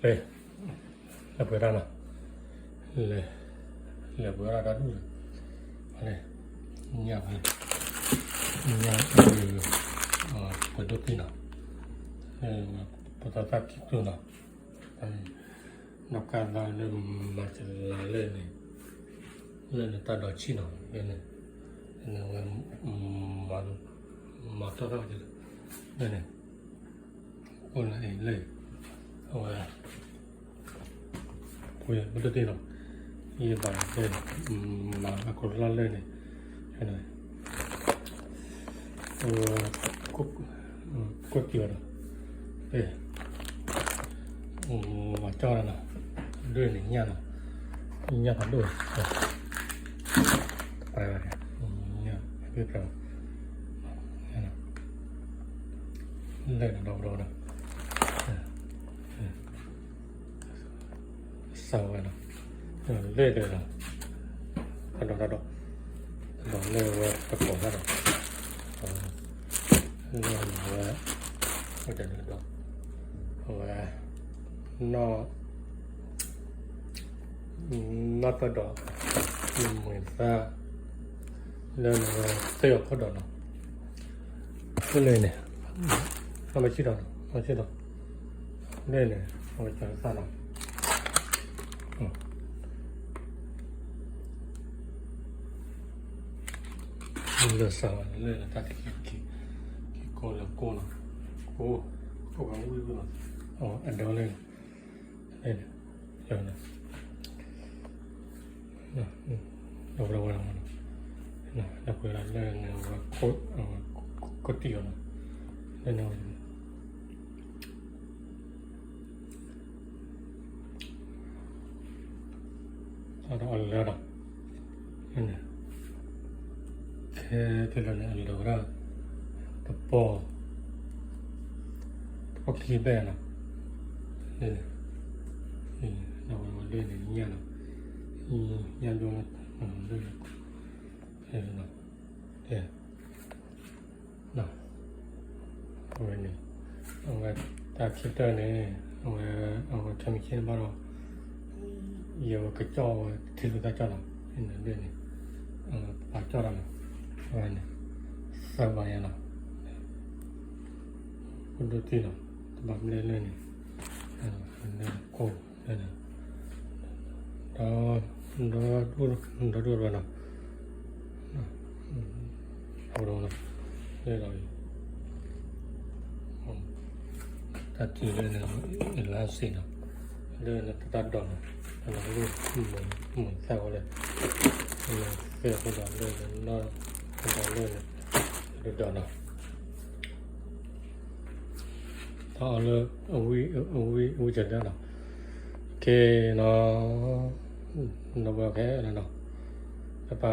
လဲၤ, လဲၤပှဲၤတၢ်နီၤ, လဲၤ, လဲၤပှဲၤတၢ်တၢ်ဒူၣ်လီၤ, ညၣ်ဖဲ, ညၣ်အံၤ, ပှဲၤဒိၣ်သ့ၣ်နီၤ, ပသးသၣ်ခံတိၢ်နီၤ, နီၢ်ကါသၣ်လၢမၤစလၤလၢန့ၣ်, လၢန့ၣ်တၢ်ဒိးဆံၣ်နီၤ, လၢန့ၣ်, ဝဲ, မၤထီၣ်တၢ်လၢ, လၢန့ၣ် အိၣ်လၢအံၤလၢ, အဝဲ, ပှဲၤဒိၣ်သ့ၣ်နီၤ, ယဘၣ်လၢ, မၤအခိၣ်လီၢ်လၢန့ၣ်, အဝဲ, ကိၣ်တံၢ်အီၤနီၤ, မၤကၠီၣ်လီၤနီၤ, ဒိၣ်န့ၣ်ညၣ်နီၤ, ညၣ်ဖးဒိၣ်, ပှဲၤ, ညၣ်ဖးဒိၣ်, လဲၤနီၤ ဒီပုၢ်ဒီဝဲၢ်နီၤ, စးဝဲနီၤ, လဲၤဒီး, တၢ်ဒိးတၢ်ဒိး, တၢ်ဒိးလၢဝဲတကိးတၢ်ဒီး, လၢဝဲ, ဝဲတၢ်ဒိး, အဝဲ, နီၢ် နီၢ်တၢ်ဒိး, မုၢ်သၣ်, လၢနဝဲသ့ၣ်အီၤဖီၣ်ဒီးနီၤ, လၢန့ၣ်, နီၢ်မဆံၣ်ဒီး, မဆံၣ်ဒီး, လၢန့ၣ်, အဝဲကၠီသၣ်နီၤ, လၢစးဝဲလၢတၢ်ခံခံ, ခံကိးလၢကိၣ်နီၤ, ကိၣ်, ကိၣ်ဝံၤဝံၤနီၤ, အဒိးလၢ, လၢန့ၣ်, ဒီပုၢ်ဒီဝဲၢ်နီၤ, ဒီပုၢ်ဒီဝဲၢ်လၢန့ၣ်ဝဲ, ကိၣ်တံၢ်အီၤနီၤ, လၢန့ၣ်ဝဲ တၢ်ဒီးအလၢဒီး, ခဲခဲလၢာ်န့ၣ် အလၢာ်ဝဲဒၣ်, တပီၢ်, တပီၢ်ခံဘ့ၣ်နီၤ, လၢန့ၣ်, ဒီးဝဲလၢန့ၣ်ညၣ်နီၤ, ညၣ်ဒိၣ်, လၢ, အဝဲန့ၣ်, အဝဲတၢ်ခံတၢၢ်န့ၣ်, အဝဲ, အဝဲခဲမုၢ်ဆ့ၣ်န့ၣ်ဘၣ်ဒီး, ယဝဲကကၠီၣ်ဝဲထံလူၤသၣ်ကၠီၣ်နီၤ, န့ၣ်, ပာ်ကၠီၣ်တၢ်နီၤ, အဝဲန့ၣ်, သၢဘၣ်ယၤနီၤ, အိၣ်ဒိၣ်သ့ၣ်နီၤ, တဘၣ်ဘျဲၣ်လၢန့ၣ်, လၢကိၣ်, ဒီး, ဒီဒူၣ်ဒီဒူၣ်ဘၣ်နီၤ, ဒီဒူၣ်, လၢဒီး, တၢ်ထံၣ်လၢန့ၣ်, လၢစ့ၢ်နီၤ, လၢန့ၣ်တၢ်ဒိးနီၤ, လၢ, မုၢ်သၣ်ဝဲလၢ, လၢသ့ၣ်အဃိဒီးလၢ, လၢ, ဒီးလၢန့ၣ်, ဒီးနီၤ တၢ်အီၣ်လၢ, အဝံၣ်, အဝံၣ်, အဝံၣ်စၢၤဒၢနီၤ, ကဲနီၤ, ဒီပုၢ်ဒီဝဲၢ်နီၤ, တပၤ